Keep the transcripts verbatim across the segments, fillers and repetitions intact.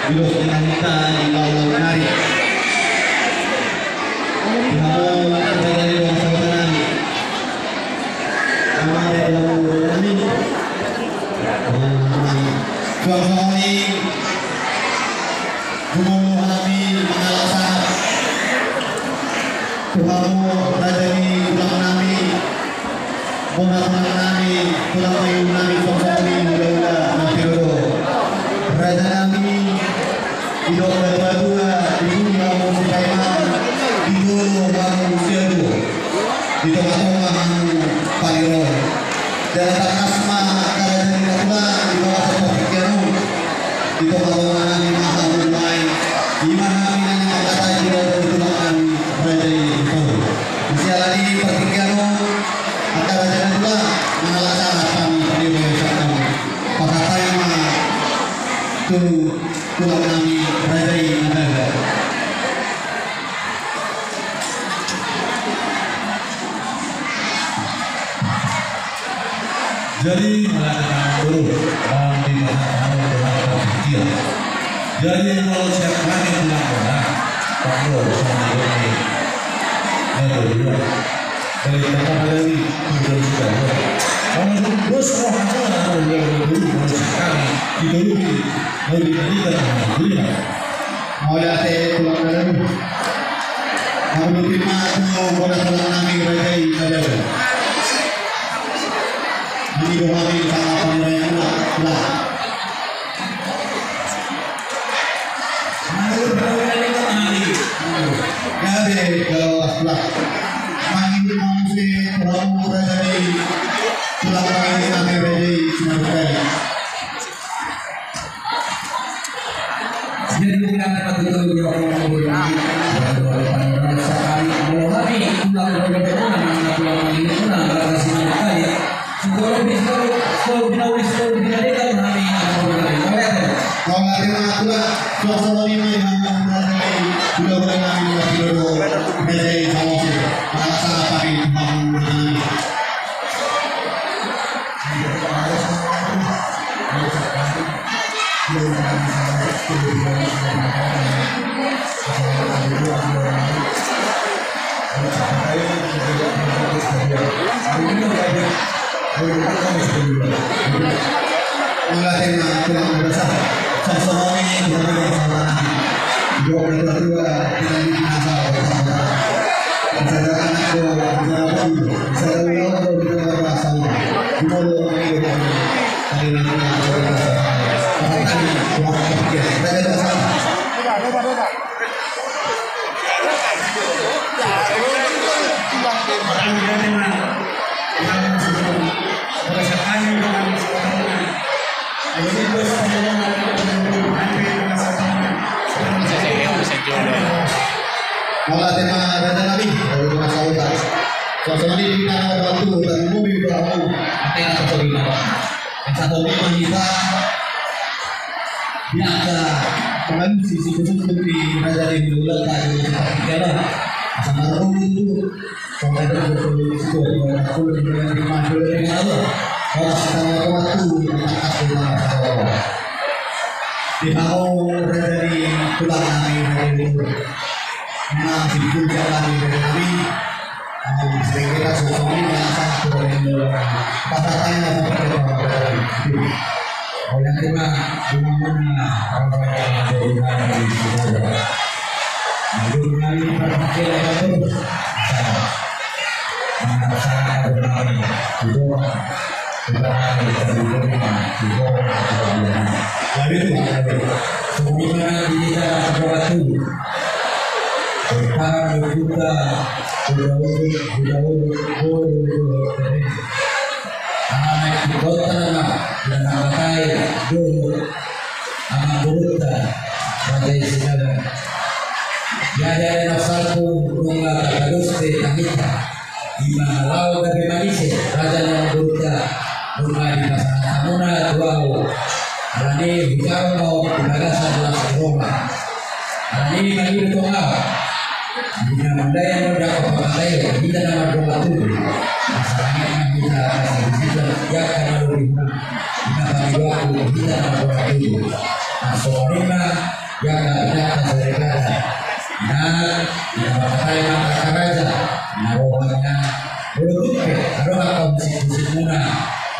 Didok di hita di bawah nari. Di hamu raja ni bangsa nami. Amang raja nami. Suang songon i, jumolo hami mangalap sahat tu hamu raja ni tulang nami. Bona tulang nami, tulang nami, suang songon i, hula-hula na pinodom. Raja nami, didok natua-tua, di bumi hamu sipaimaon, di jolo hamu siaduon, di tonga-tonga hamu paliroon. Jala tangkas ma angka raja ni tulang di bagasan partingkian on. Di tonga-tonga nami ma hamu nuaeng, i ma hami na naeng mangkatai di raja ni tulang nami, raja i di Palu. Di siala ni partingkian on, angka raja ni tulang, mangalap sahat hami di bagasan nami. Pasahat hami ma tu tulang nami, raja i Madaga. Jadi, mauliate ma dulu, bang di mana tahu dengan perhatian. Jadi, molo siap kami pulang bola, panggo sama ini. Nah, dulu. Dari tempat dari, sudah, sudah. Kalau dulu, bos, mau apa, mau dulu, mau sekali. Itu dulu, mau di tadi, kan, dulu, ya. Mauliate tulang nami. Mauliate ma tu bona tulang nami, raja i Madaga. Nami do hami sangapan raya mula. Mauliate ma tu tulang nami. Gabe, kalau tulang. Mauliate ma muse tu hamu raja i. Tulang nami, raja i Simarukali. Mauliate ma tulang, mauliate ma tulang. Mauliate ma raja nami, raja nami sauta. Songon i di tangan waktu dan bumi doamu. Ate na sasoli ma. Sasoli ma hita. Di angka pangalusi sipusuk di raja di hula-hula tadi. Sama rumah itu. Di hamu raja ni tulang nami, raja ni tulang. Memang simpul jalan ni raja nami. Sering kita sosok ini merasa kurang. Patah tanya seperti apa, raja ni. Oleh karena di mana orang-orang yang dari mana di sana. Lalu kami berpikir itu. Amang boruta, raja i Sinaga. Jadi ada nafsalku nunga katados pe tahita. Ima laho gabe manise raja ni amang boruta. Nunga dipasahat hamuna tu ahu. Alani hujalo ma di bagasan las ni roha. Alani mangido tong ahu. Di na mandai mandaka pangkataion hita na mardongan tubu. Asa langit ma hita asa di hita. Jaka na lobi huna. Di na pangidoanku hita na mardongan tubu. Songon i ma, ia ma, ia ma, saudara. Nah, ia ma, kata ia ma, kata raja. Nah, rohana, molo tung pe adong angka musik-musikmuna,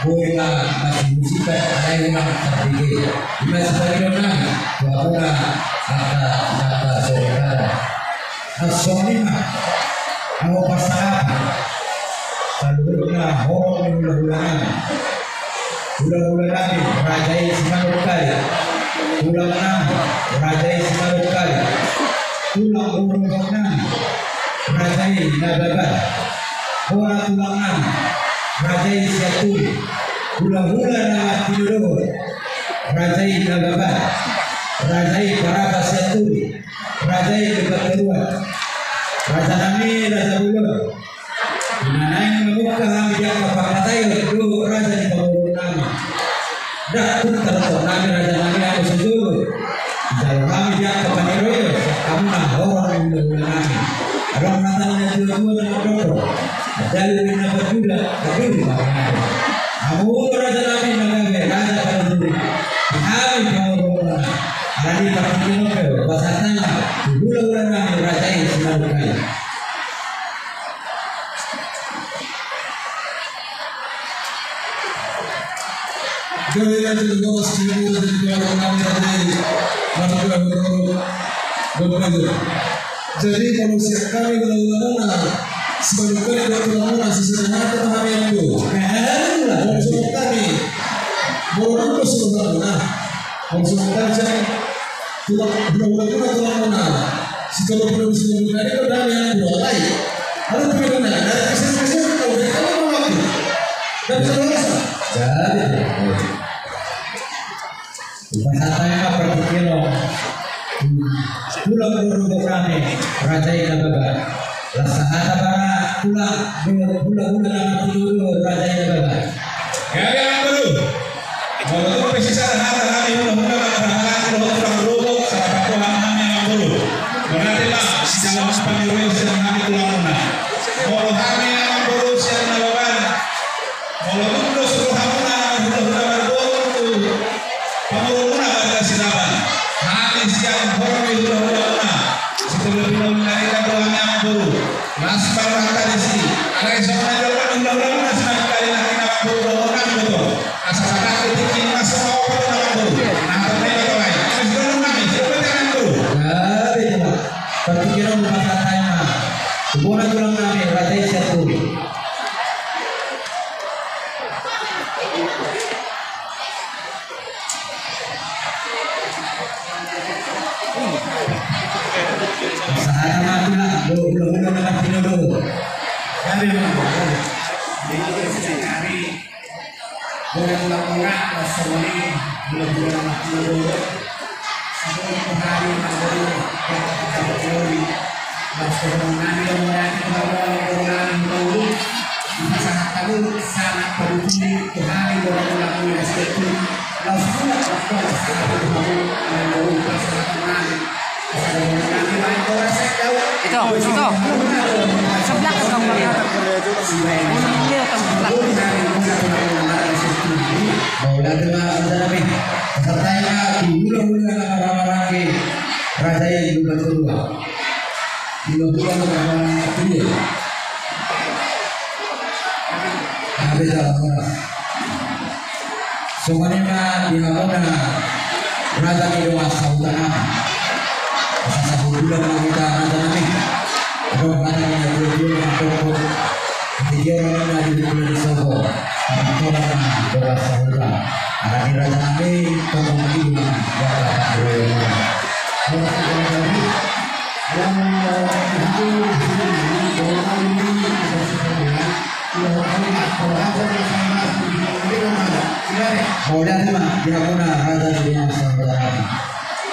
boi ma masimusik, alai unang tarbege. Ima sipangido nami tu hamuna, angka, angka saudara. Nah, songon i ma, anggo parsangap, saluhutna horong ni hula-hula nami. Hula-hula nami, raja i Simanungkalit. Tulang nami, raja i Simanungkalit. Tulang boru nami, raja i Nababan. Bona tulang nami, raja i Sianturi. Hula-hula na martinodohon, raja i Nababan. Raja i Paraba Sianturi. Raja i Lumbantoruan. Raja nami, raja bolon. Di na naeng mamungka hami di angka pangkataion dohot raja ni pamoruon nami. Ndang tung tadok nami raja nami anggo so jolo. Jalo hami di angka pangidoion, sian hamuna horong ni hula-hula nami. Adong hata ni na tua-tua na mandok, dalu ni na parjula, dalu ni na parjula. Hamu raja nami na gabe raja panuturi. Di hami pamoruon nami. Alani partingkian on pe, pasahat hami tu hula-hula nami raja i Simanungkalit. Gabe raja i Simanungkalit, gabe raja i Simanungkalit. Jadi molo sian hami hula-hula muna, Simanungkalit dohot tulang muna, sisada hata ma hami, amang boru. Molo songon hami, molo nang do songon hami, nah. Molo songon hami, sian tulang, hula-hula muna, tulang muna. Sitolu pulu, sitolu pulu, amang boru, alai. Halo, pulu, nah, nah, bisa, bisa, tahu, dari kamu mau apa? Nggak bisa, nggak bisa. Jadi, pasahat ma partingkian on tu tulang boru nami, raja i Nababan. Las hata ma tulang, hula-hula nami tu raja i Nababan. Gabe, amang boru. Molo tung pe sisada hata hami hula-hula nami, hula-hula nami, hula-hula nami, amang boru. Berarti ma, sijalo pangidoion sian hami tulang muna. Molo hami, amang boru, sian Nababan. Molo tung do sude hamuna hula-hula marboru tu pamoruon muna Marga Sinaban. Hami sian horong ni hula-hula muna, sitolu pulu na ringgas do hami, amang boru. Las ma rohanta disi. Alai songon na nidok ni hula-hula muna, Simanungkalit nangkin, amang boru, dohonon nami do tong. Asa sahat tu tingki na so maupa do, amang boru. Nah, tong na i ma tong ai. Asa sidok nami, sidok ma, amang boru. Gabe, amang. Partingkian on pasahat hami ma tu bona tulang nami, raja i Sianturi. Pasahat ma tulang, do, do, do, do, do, do. Jadi, jadi, jadi, bona tulang muna, songon i, bona tulang muna. Songon i, bona tulang muna. Itu, itu. Sebelah ke kamu. Belum dia tahu sebelah. Mauliate ma, raja nami. Pasahat hami ma tu hula-hula na marhahamaranggi, raja i Lumbantoruan. Hula-hula na marhahamaranggi. Ada jalan horas. Songon i ma di hamuna raja ni dongan sahuta nami. Asa sahutulan ma hita, raja nami. Adong hata ni na tua-tua na mandok, di dia orang na di hula ni sopo. Adong hata ni dongan sahuta. Alani, raja nami, tongtong ma di hula ni. Mauliate ma di hamuna raja ni dongan sahuta nami.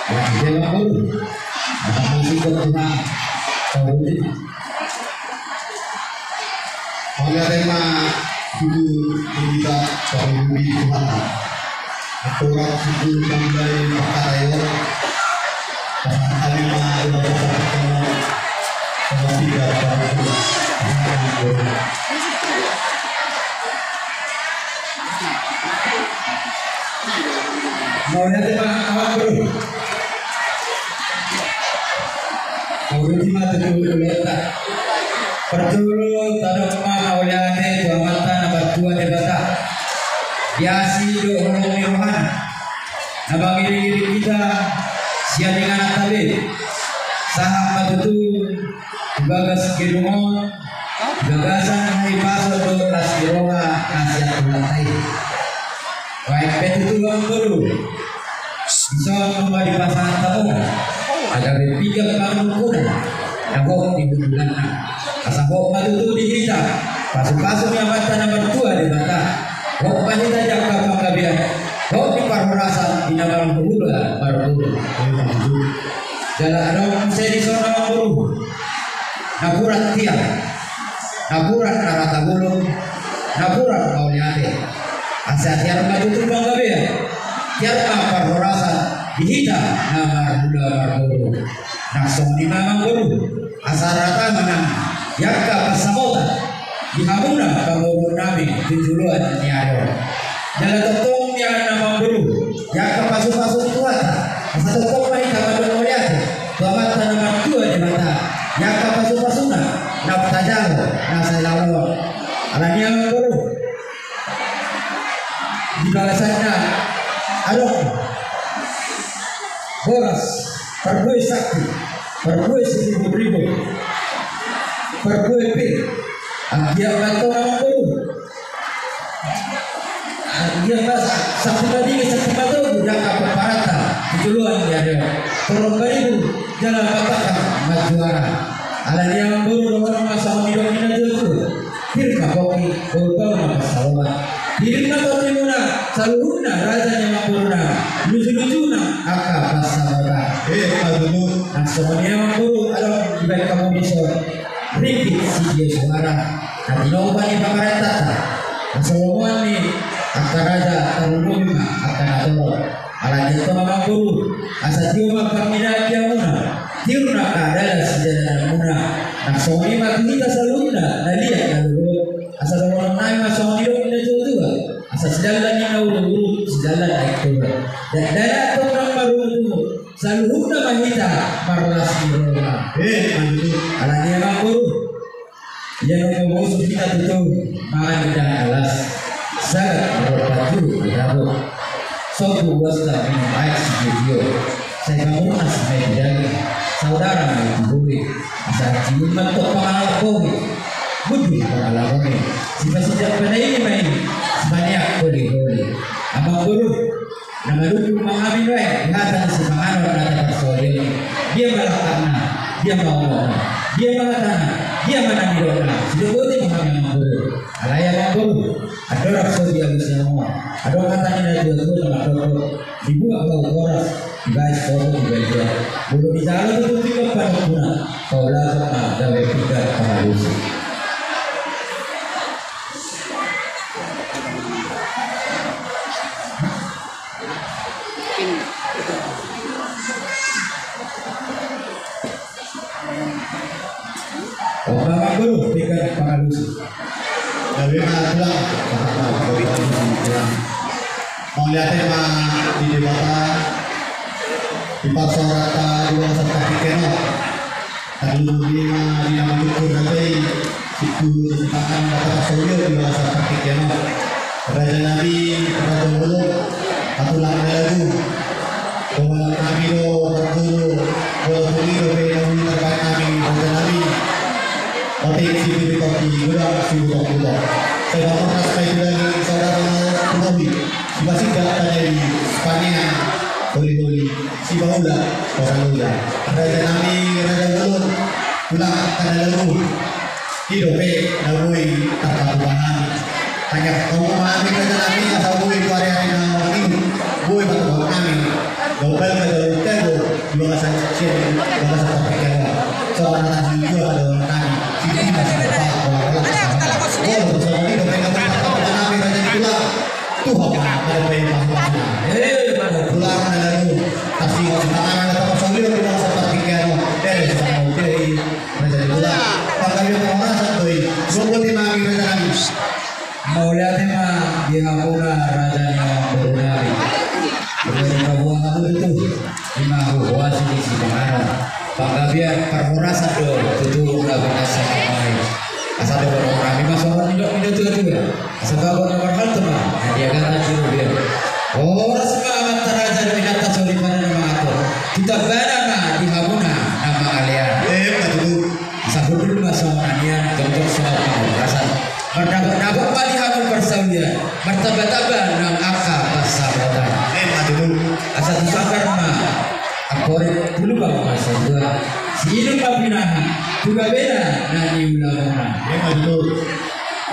Alani, dia ma boru. Anak musik bertuhan. Mauliate ma, Guru Indra, Pak Guru di Tuhan. Aturan suku tanggai pakarayo. Pasahat hami ma, dua pasahat hami. Sama tiga, sama dua. Mauliate ma, amang boru. Mauliate ma tutu tu Debata. Parjolo tadok ma mauliate tu Amanta na martua Debata. Di asi dohot holong ni rohana na mangiringiring hita sian ingananta be. Sahat ma tutu di bagas gedung on, di bagasan hahipason dohot las ni roha na sian Tuhanta i. Baik pe tutu amang boru. Dison nunga dipasahat hamu na gabe pinggan panungkunan na hot di hundulanna. Asa hot ma tutu di hita pasupasu ni Amanta na martua Debata. Hot ma hita di angka panggabean, hot di parhorasan di na marhula marboru. Jala adong muse dison amang boru napuran tiar, napuran na rata bolon, napuran mauliate. Asa tiar ma tutu panggabean, tiar ma parhorasan di hita na marhula marboru. Nang songon i ma amang boru, asa rata ma nang di angka pansamotan di hamuna pamoruonnami tu joloan ni ari on. Jala tongtong nian amang boru di angka pasupasu ni Tuhanta, asa tongtong ma hita mandok mauliate tu Amanta na martua Debata di angka pasupasuna na tajalo na sai laon. Alani amang boru, di bagasanna adong boras parbue sakti, parbue siribut-ribut, parbue pir. Anggiat ma antong amang boru, anggiat ma sakti madingin, sakti matogu di angka pomparanta di joloan ni ari on. Torop baribu jala patangkang ma juara. Alani amang boru, dohonon ma songon nidok ni natuatua: Pir ma pongki, bahulbahul ma pansalongan. Pir ma tondimuna saluhutna raja ni amang boruna, lujuluju nang angka pansamotan. Eh, patutu. Nang songon i amang boru, adong dibaen hamu dison ringgit sitio suara na tinopa ni pamarentanta, na so lomoan ni angka raja, tarlumobi ma angka na torop. Alani i antong amang boru, asa tio ma panghinaan di hamuna, tiur nang angka dalan sidalananmuna. Nang songon i ma tu hita saluhutna na liat na lolo. Asa dohononnami ma songon nidok ni natuatua: Asa sidalan ni na uruuru, sidalan aek toba. Dakdanak antong nang marungutungut, saluhutna ma hita marlas ni roha. Eh, patutu. Alani i amang boru, ia nunga mamusu hita tutu mangan indahan na las, sagat marlompan juru na dabo. Sombu uasna minum aek sitio-tio, sai pamurnas ma i tu daging, saudara ma i tu bohi. Asa hansit ma antong pangalap bohi, mundur pangalap bohi, sipasindak panaili ma i, sipaneang holi-holi. Amang boru, na madungdung ma hami nuaeng di hata ni sipanganon na taparsaulihon i. Dia ma langkatna, dia ma ombakna, dia ma hatana, dia ma na nidokna, sidok boti ma hami amang boru. Alai amang boru, andorang so dialusi hamu, adong hata ni natuatua na mandok: Dibuat hau horas, dibaen sopo, dibaen dua. Molo dijalo tutu pinggan panungkunan, paulahon ma gabe pinggan pangalusi. Oke, amang boru, pinggan pangalusi. Gabe ma tulang. Mauliate ma di Debata di parsaoranta di bagasan partingkian on. Tarlumobi ma di na manungkun raja i, situtu di tangan na taparsaulihon di bagasan partingkian on. Rajanami, raja bolon, tulang na lagu. Dohononnami do parjolo, molo tung i dope na uli tarbaen nami, rajanami. Otik sibibit topi, godang sibutok-butok. Sai pamurnas ma i tu daging, saudara na tu bohi. Sipasindak panaili, sipaneang holi-holi, sipaula, sipaula. Rajanami, raja bolon, tulang na lagu. I dope na boi tarpatupa hami. Hanya hamu ma hami, rajanami, asa boi tu ari-ari na mangihut, boi patupaon hami. Gabe ma jala untago di bagasan sian bagasan partingkian on. Songon hata ni natuatua ma dohononnami: Sititi ma sidompahan, bola-bola ma sidompahan. Molo songon i dope na boi tarpatupa hami, raja ni tulang, Tuhan ma na dope pasupasu. Eh, tulang na lagu, tarsingot sipanganon na taparsaulihon di bagasan partingkian on. Eh, sipanganon i. Raja ni tulang, panggabean parhorasan do i. Songon i ma hami, rajanami. Mauliate ma di hamuna raja ni amangborunami. Mauliate ma di hamuna tutu. Ima huhuasi di sipanganon. Panggabean parhorasan do tutu na pinasahahon i. Asa dohonon nami ma songon nidok ni natuatua. Asa bagot na marhalto ma na di agatan di robean. Horas ma amanta raja dohot inanta soripada na mangatur. Tu tambana ma di hamuna na mangalean. Emma tutu. Asa hundul ma songon na nian, jongjong songon panghorasan. Mardapotdapot ma di hamu parsaulian, martambatamba nang angka pansamotan. Emma tutu. Asa tu sanggar ma amporik, tu lubang ma satua. Siinum ma pinahan tu gabena na niulamuna. Emma tutu.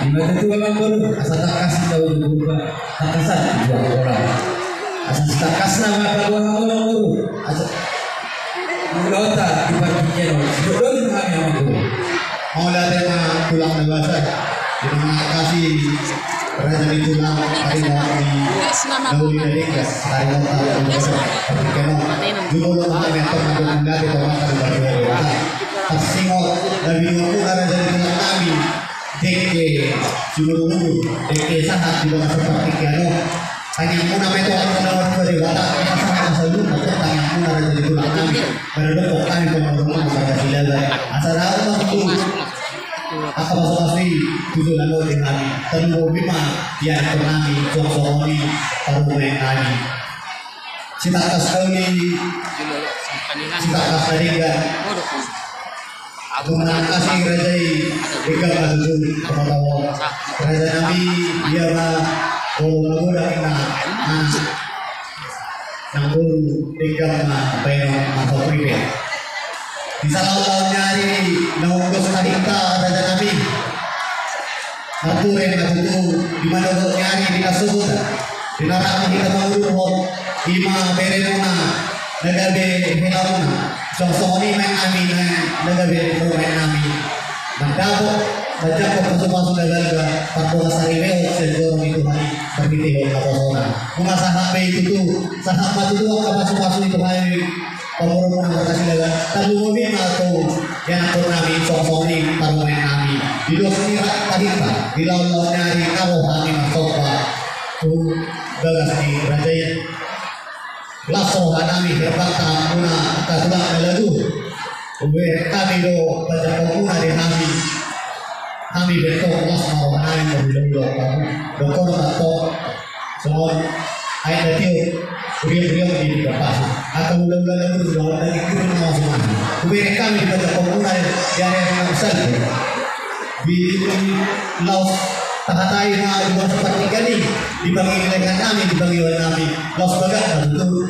Ima tutu amangboru, asa tangkas ma ujung purba, tangkasan ujung holan. Asa sitangkasna ma paboa hamu amangboru. Asa Mauliate di partingkian on. Sidok do hami amangboru. Mauliate ma tulang na basa. Terima kasih Raja ni Tulang, ari na hami na uli na denggan, ari na hami na basa partingkian on. Jumolo ma hami antong mandok mauliate tu Amanta na martua Debata. Tarsingot na binoanmuna Raja ni Tulang nami. Dengke sumurung-urung, dengke sahat di bagasan partingkian on. Tangiangmuna ma i tu Amanta na martua Debata, asa sahat ma saluhutna tangiangmuna Raja ni Tulang nami. Maradophon hami pamoruonmuna marga Silaban. Asa daong ma tutu angka pasupasu i tu joloan on di hami. Tarlumobi ma di anakkon nami, suang songon i parumaen nami. Sitangkas na uli, sitangkas na denggan. Tung manangkasi raja i, denggan ma tutu, pamataon. Raja nami, dia ma, o, magodang inna, anak. Nang boru, denggan ma, baenon, ma, papripe. Di salaon-laon ni ari, naung dos tarinta, raja nami. Marture ma tutu, di manogot ni ari, di na sogot. Di na rap hita mangudurhon, ima beremuna, na gabe helamuna. Songon i ma inang nami, na gabe parumaen nami. Mandapot, manjangkon pasupasu na balga, pardongan saripeon sian joro ni Tuhan i, marhitehon naposona. Nunga sahat be i tutu, sahat ma tutu angka pasupasu ni Tuhan i, pamoruonmuna marga Silaban, tarlumobi ma tu ianakhon nami, songon i parumaen nami. Di dos ni ra-, tarinta, di laon-laon ni ari, na ro hami marsomba tu bagas ni raja i. Las roha nami, herbanta muna angka tulang na lagu. Hubereng hami do panjangkonmuna di hami. Hami be tong las ma roha nami, marhulahula hamu. Dohonon ma tong songon aek na tio, riong-riong di dampasi. Angka hulahula na muruk, dohot na ginggiring na masumasu. Hubereng hami di panjangkonmuna di ari-ari na salpu. Di laos tahatai ma di bagasan partingkian i, di pangilean nami, di pangilean nami. Laos bagak ma tutu.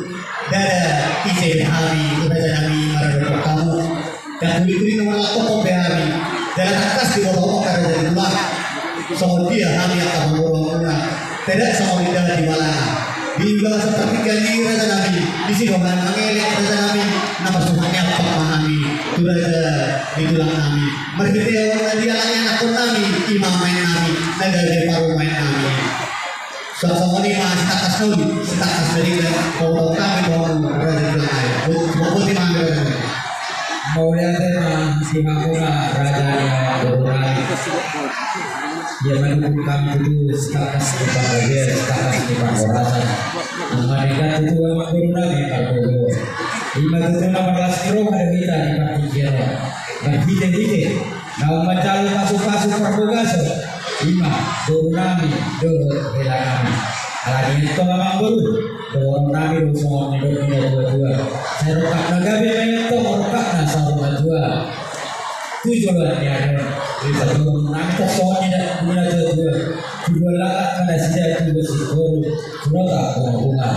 Ndada ise be hami, raja nami, maradophon hamu. Ndang huli-huli na mangalangkophon be hami. Jala tangkas diboto hamu angka raja ni tulang. Songon dia hami angka pamoruonmuna. Ndada songon i ndada di malana. Di bagasan partingkian i raja nami. Disi do hami mangelek raja nami. Na marsuhat ni ampak ma hami. Tu raja ni tulang nami. Marhitehon na dialani anakhon nami. Ima amang nami. Na gabe parumaen nami. Songon i ma sitangkas na uli, sitangkas na denggan, paboa hami tu hamu raja ni tulang nami. Bo-, botima hami raja nami. Mauliate ma di hamuna raja ni amangboru nami. Ia mandukung hami tutu sitangkas ni panggabean, sitangkas ni parhorasan. Nunga denggan tutu amangboru nami parboru. Ima tutu na marlas ni roha do hita di partingkian on. Marhite-hite naung manjalo pasu-pasu parbagason, ima boru nami dohot hela nami. Alani i antong amangboru, dohonon nami do songon nidok ni natua-tua. Sai rongkap na gabe ma i antong, rongkap na saur matua. Tu joloan ni ari on, dipadohonon nami tong songon nidok ni natua-tua. Tubuan laklak ma nasida, tubuan singkoru, Sinota bunga-bunga.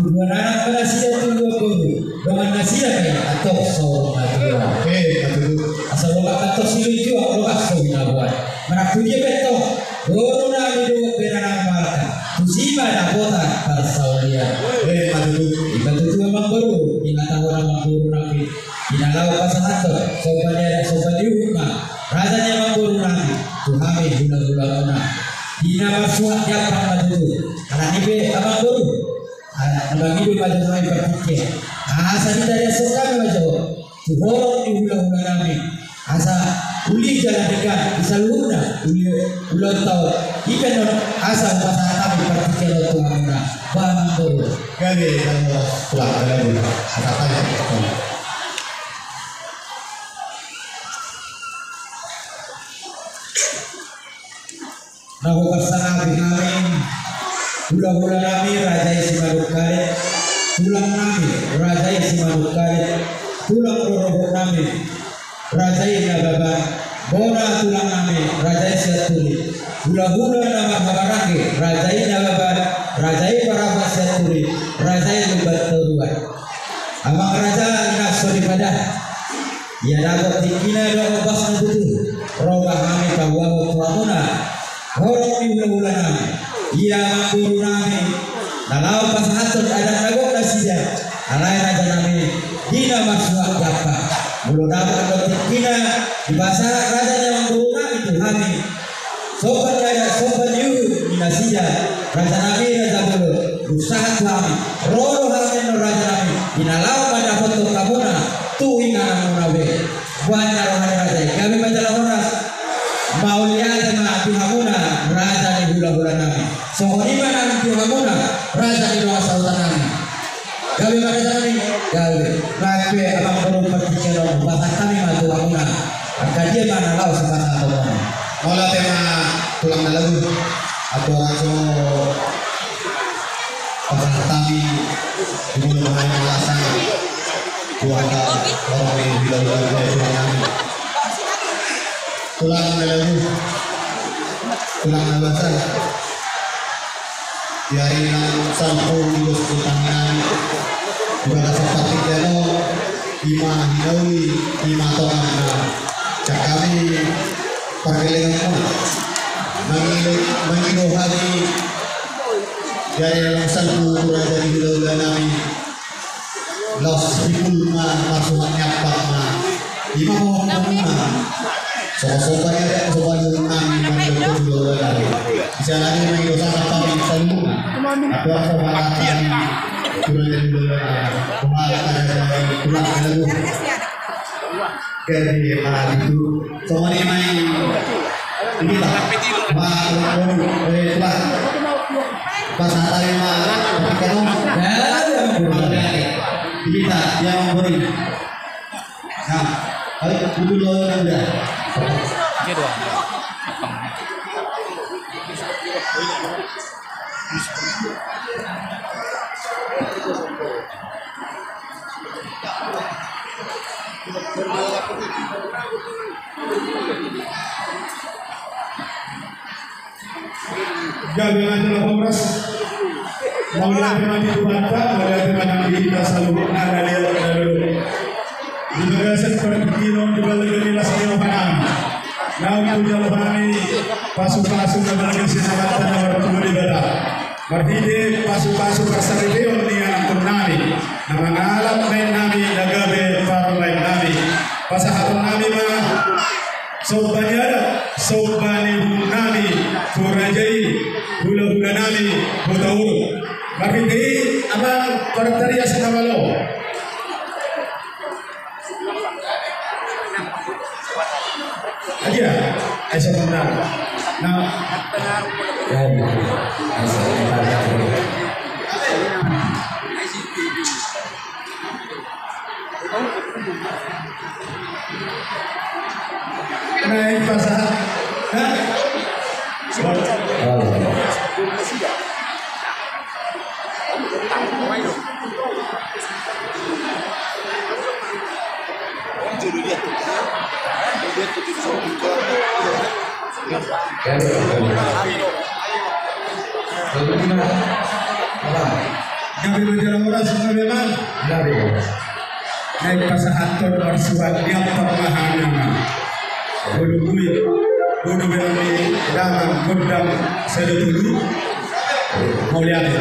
Tubuan anak ma nasida, tubuan boru. Dongan nasida pe antong saur matua. Eh, betul. Asa lomak antong silunjuang, lomak so binaboan. Manang tu dia pe antong boru nami dohot bere nami marga. Tusi ma dapotan parsaulian. Eh, betul. Ima tutu amangboru, ima tahu amangboru nami. Di na laho pasahathon somba ni adat somba ni uhum ma raja ni amangboru nami tu hami hula-hulamuna. Di na marsuhat ni ampak ma tutu. Alani i pe amangboru, ala na mangido ma jo hami partingkian. Asa ditariashon hami ma jo tu holong ni hula-hula nami. Asa uli jala denggan di saluhutna uli, ulaon taon. I pe annon asa hupasahat hami partingkian on tu hamuna. Ba amangboru. Gabe, gabe, tulang, gabe. Asa tanya. Na hupasangapi hami, hula-hula nami raja i Simanungkalit, tulang nami raja i Simanungkalit, tulang rorobot nami raja i Nababan, bona tulang nami raja i Sianturi, hula-hula na marhahamaranggi raja i Nababan, raja i Parapat Sianturi, raja i Lumban Toruan. Amang raja, na so dipadah. Ia dapot tingkina do ombas na tutu. Ro ma hami paboahon tu hamuna horong ni hula-hula nami, ia amangboru nami, na laho pasahathon adat na gok nasida. Alai raja nami, di na marsuhat gampang. Molo dapot do tingkina dipasahat raja ni amangboru nami tu hami, somba ni adat, somba ni uhum ni nasida, raja nami, raja bolon, dung sahat tu hami, ro do hami annon raja nami, di na laho mandapothon hamuna tu ingananmuna be. Boan na roha ni raja i, gabe ma jala horas. Mauliate ma tu hamuna raja ni hula-hula nami. Songon i ma nang tu hamuna raja ni dongan sahuta nami. Gabe ma raja nami, gabe. Gabe, amangboru, partingkian on, pasahat hami ma tu hamuna. Angka dia ma na laho sipasahaton on. Mauliate ma tulang na lagu. Atua rajo, pasahat hami di molo hami na lasan. Tu angka horong ni hula-hula, tulang nami. Tulang na lagu. Tulang na lasan. Di ari na salpu di dos tu tangiang, di bagasan partingkian on, ima hinauli, ima tonga na sian hami pargellengan muna. Mangi-, mangido hami di ari na salpu tu raja ni hula-hula nami. Laos hipul ma marsuhat ni ampang ma. Ima ma hon hamuna. Songon somba ni adat, songon somba ni uhum nami, mangido tu hula-hula nami. Di siala ni i mangido sangkap hami saluhutna. Atua, songon i ma hami tu raja ni hula-hula nami. Songon i ma hami tu raja ni hula-hula nami. Jadi, ah, itu. Songon i ma i. Ini lah. Wah, eh, lah. Pas hari ma, kan? Ini lah, yang beri. Nah, ayo, dulu lo yang udah. Gabe ma jala horas. Mauliate ma di Tuhanta, mauliate ma nang di hita saluhutna na liat na lolo. Di bagasan partingkian on, di bagasan las ni roha nami, naung hujalo hami pasu-pasu na bagas sian Amanta na martua Debata. Marhite pasu-pasu parsaripeon ni anakkonami, na mangalap naennami na gabe parumaennami. Pasahatonnami ma somba ni adat, somba ni uhumnami tu raja i, hula-hulanami Hutauruk. Marhite i amang partarias na malo. Adia, ai so benar. Nah. Naeng pasahat. Hah? Gabe ma jala horas, gabe ma. Naeng pasahathon marsuhat ni ampang ma hami, amang. Bodo bui, bodo bere ni damang, gondang sada tolu. Mauliate.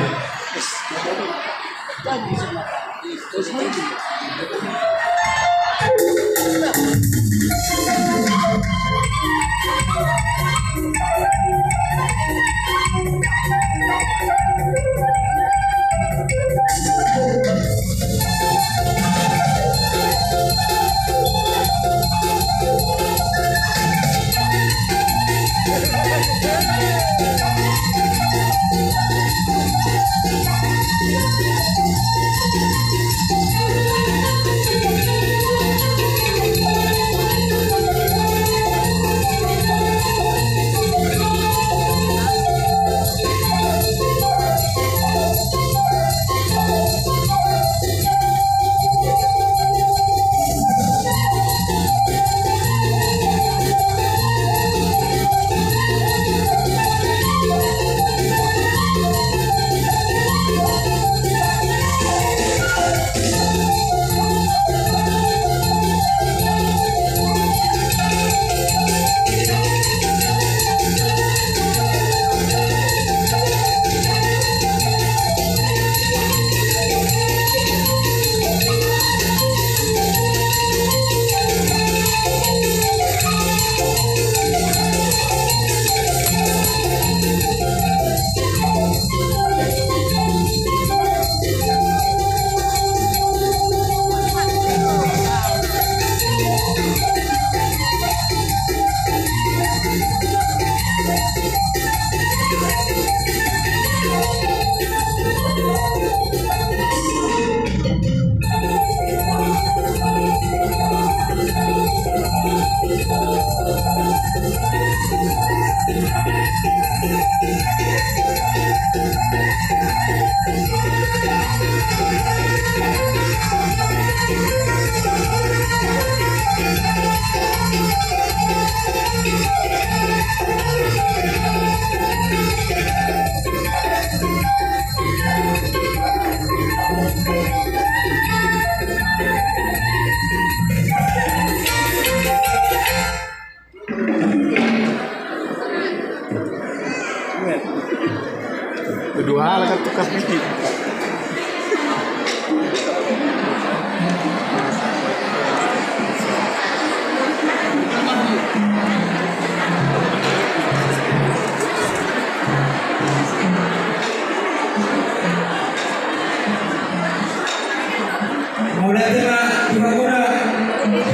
Mauliate ma di hamuna,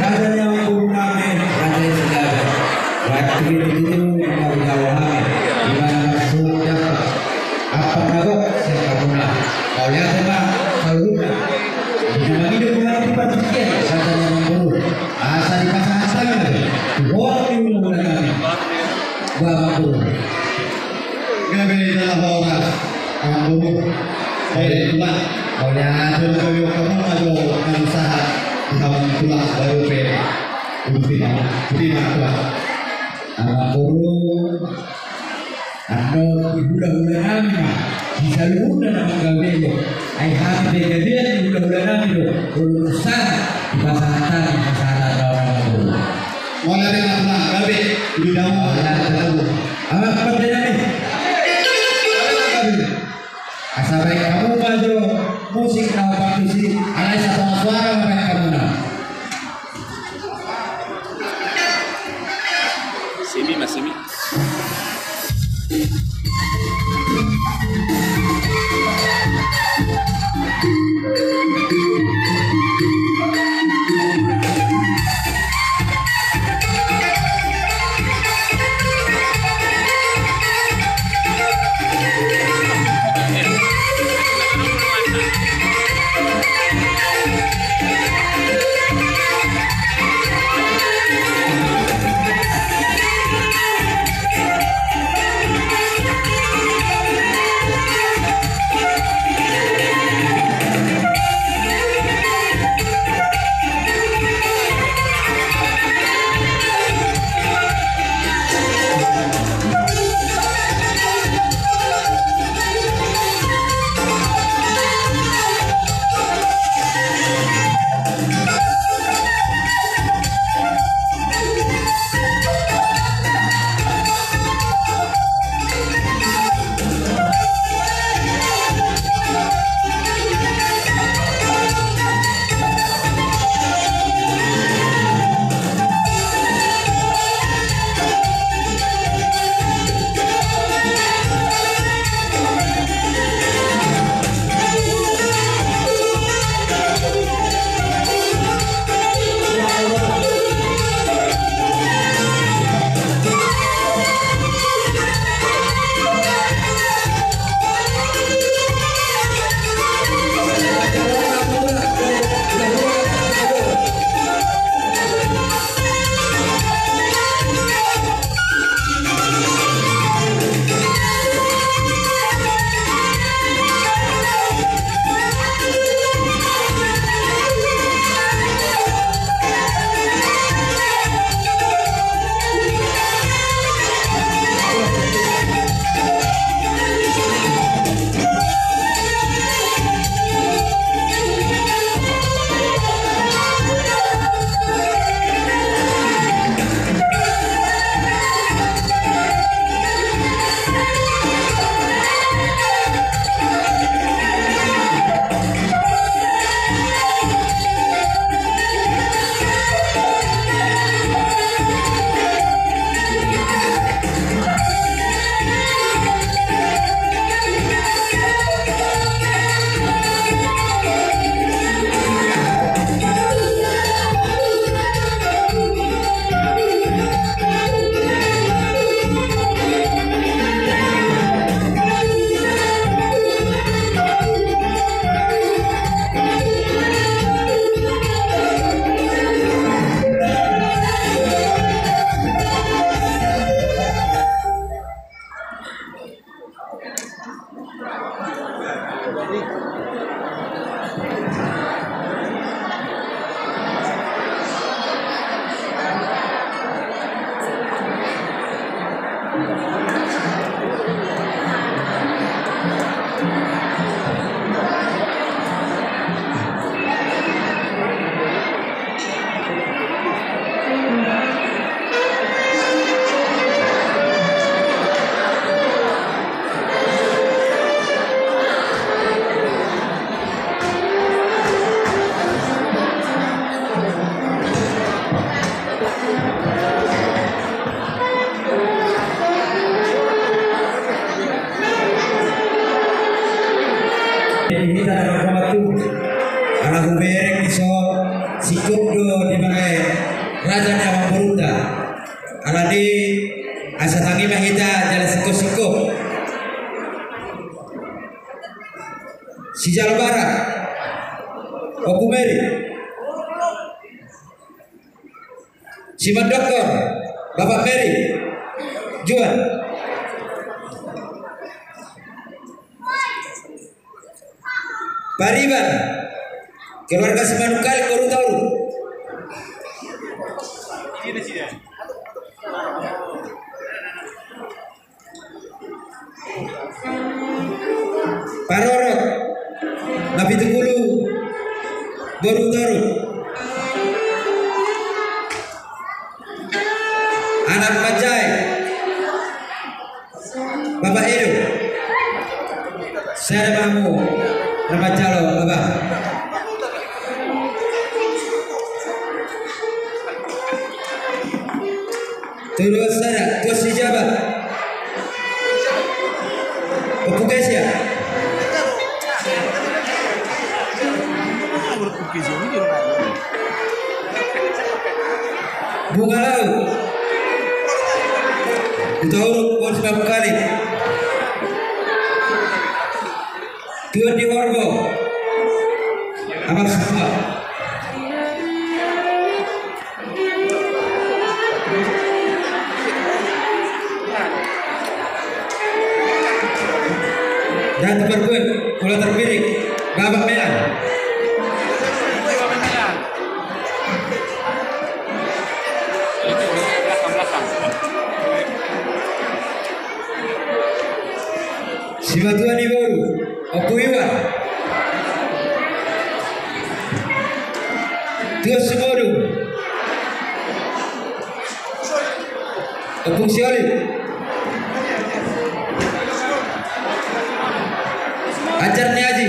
raja ni amangboru nami, raja ni segala. Waktu itu, itu, mau tahu hami, di mana maksudnya, apa kagok, saya hamuna. Mauliate ma, saluhutna. Di mana hidup, di mana tempat, di mana, raja ni amangboru. Asa dipasahat tangan, tu orang di rumah nami. Ba amangboru. Gabe dalam horas, amangboru. Baik, Tulang. Mauliate. Gabe, hamu ma jo na sahat di hamu, Tulang, baru pe. Uduti ma, uduti ma, Tulang. Amangboru. Andor di hulahula nami ma. Di saluhutna na manggabe do. Ai hami pe gabean di hulahula nami do. Urusan di pasahat tangan, pasahat tangan, amangboru. Mauliate ma, Tulang, gabe. Uduti ma. Mauliate. Amang pande nami. Asa baen hamu ma jo musik na opat tusi, alai satonga suara ma baen hamuna. Simi ma, simi. Simandokor, Bapak Mary, Juan. Pariban, keluarga Simanungkalit, boru Hutauruk. Parorot, Napitupulu, boru Hutauruk. Anak manjae, Bapak Edo. Sada ma hamu na manjalo, Bapak. Tuduhan sada, tuan si Jabat. Ompu Kesia. Bunga Lau. Hutauruk, boru Simanungkalit. Tuan di Horbo. Abang semua. Dan terperbuat, bola terpirik, Bapak Melan. Simatua ni boru, Ompu Iwan. Tuan Sumodung. Ompu Sioli. Anjar ni Aji.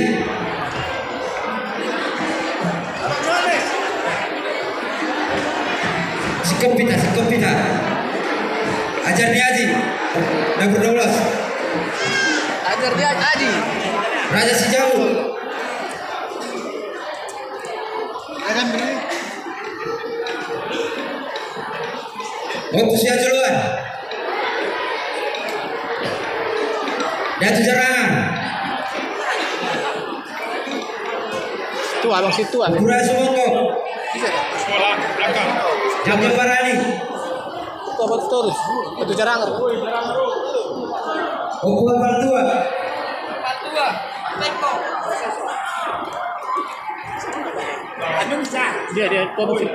Singkop hita, singkop hita. Anjar ni Aji. Dapur dua belas. Anjar ni Aji. Raja Sijabu. Ompu Siajoloan. Datu Jarangan. Situa, Abang, situa. Pura Sumongko. Jangkau Parani. Situa, Batu Torus. Datu Jarangan. Ompu Apal Tua. Dia, dia, Tua Batu.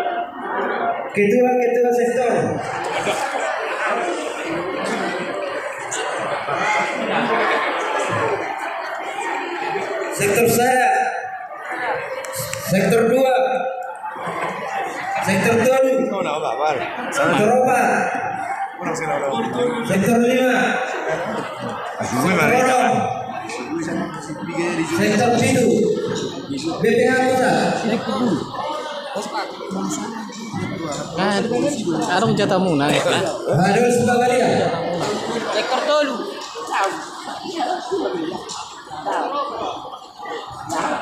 Ketua, ketua sektor. Sektor sada. Sektor dua. Sektor tolu. Sektor opat. Sektor lima. Sektor onom. Sektor pitu. B P H kota. Nah, adong jatahmuna, ya. Aduh, sudah kali ya. Sektor tolu.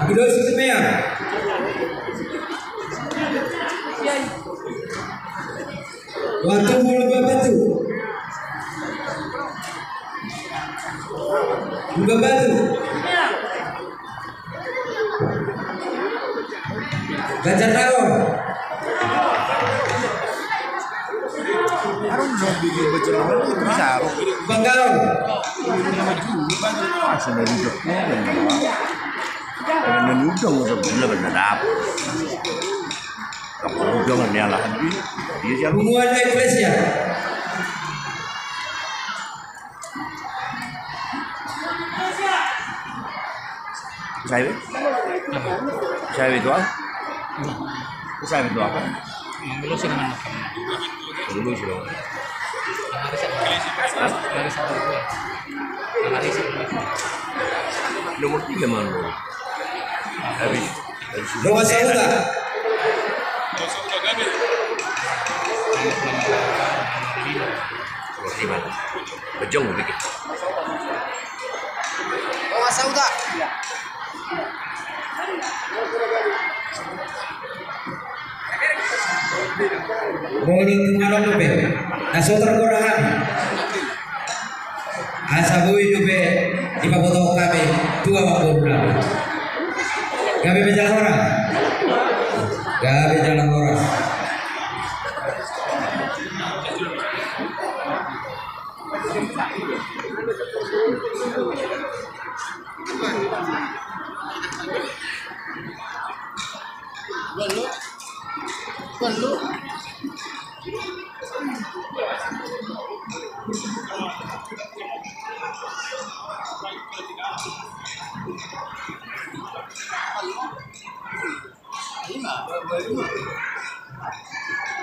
Aduh, sudah ya. Waktu mulu bapak tu. Buka batu. Ganjar Naor. Bangkalan. Bunguan Eklesia. Sai be? Sai be tu apa? Sai be tu apa? Mangulusi dengan makan. Mangulusi dengan. Hah? Nomor tiga mana? Habis. Nomor satu dah. Nomor lima. Bejong dikit. Awas, Sauda. Molo tung adong dope na so targorahan, asa boi dope dipaboto hami tu amangboru nami. Gabe ma jala horas. Gabe jala horas.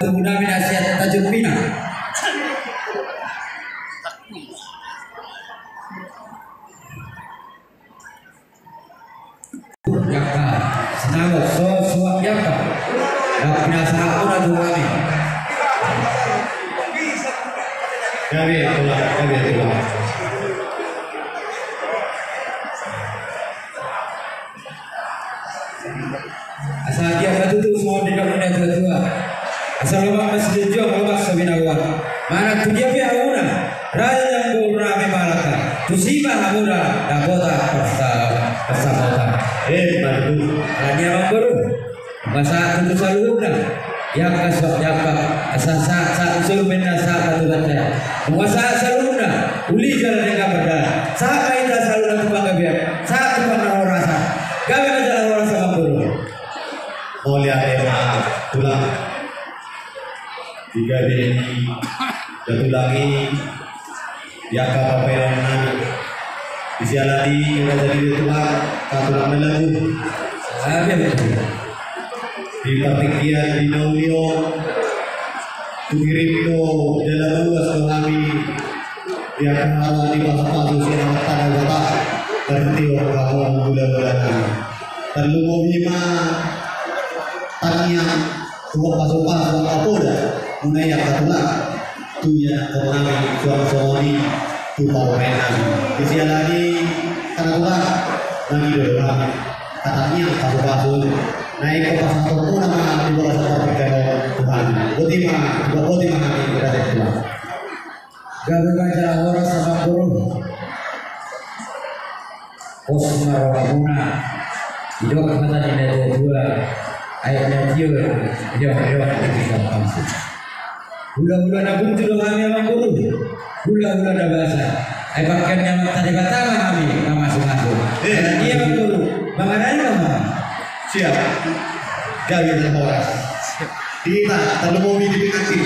Tunggu nami nasihat tajung pinang. Jaka, sinamot so suak jaka. Jaka pinasahat muna tu hami. Gabe, Tulang, gabe, Tulang. Asa dia matutu songon didok ni natua-tua. Asa lomak ma sijunjung, lomak so binaboan. Manang tu dia pe hamuna, raja ni boru nami Malaka, tusi ma hamuna dapotan parsa-, parsamotan. Eh, matutu. Ala ni i amangboru, masa tutu saluhutna. Jaka suak jaka, asa sahat, sahat solu menna sahat ma tu banta. Masa saluhutna, uli jala denggan mardalan. Sahat ma hita saluhutna tu panggabean, sahat tu parhorasan. Gabe ma jala horas amangboru. Mauliate ma, Tulang. Di gabe ni da Tulang i, di angka parbahenon nami. Di siala ni i, ro jadi di Tulang, ka Tulang na lagu. Di partingkian di na uli on, hukirim do jala maluas do hami. Di angka hata ni pasu-pasu sian Amanta Debata, tartio hamu hula-hula nami. Tarlumobi ma tangiang, tu pasu-pasu angka poda, muna i angka Tulang. Tu ianakhon nami suang songon i, tu parumaen nami. Di siala ni i, angka Tulang, mangido do hami. Tangiang pasu-pasu. Na ingkon pasahaton muna ma di bagasan partingkian on tu hami. Boti ma, boti ma hami, di bagasan Tulang. Gabe ma jala horas amangboru. Pos ma rohamuna. Didok hata ni natua-tua. Aek na tio, riong-riong di tingki na pasu. Hula-hula na burju do hami amangboru. Hula-hula na basa. Ai bangke ni Amanta Debata ma hami mamasu-masu. Eh. Ala ni i amangboru, mangarangi ma hami. Siap. Gabe jala horas. Hita, tarlumobi di pengantin.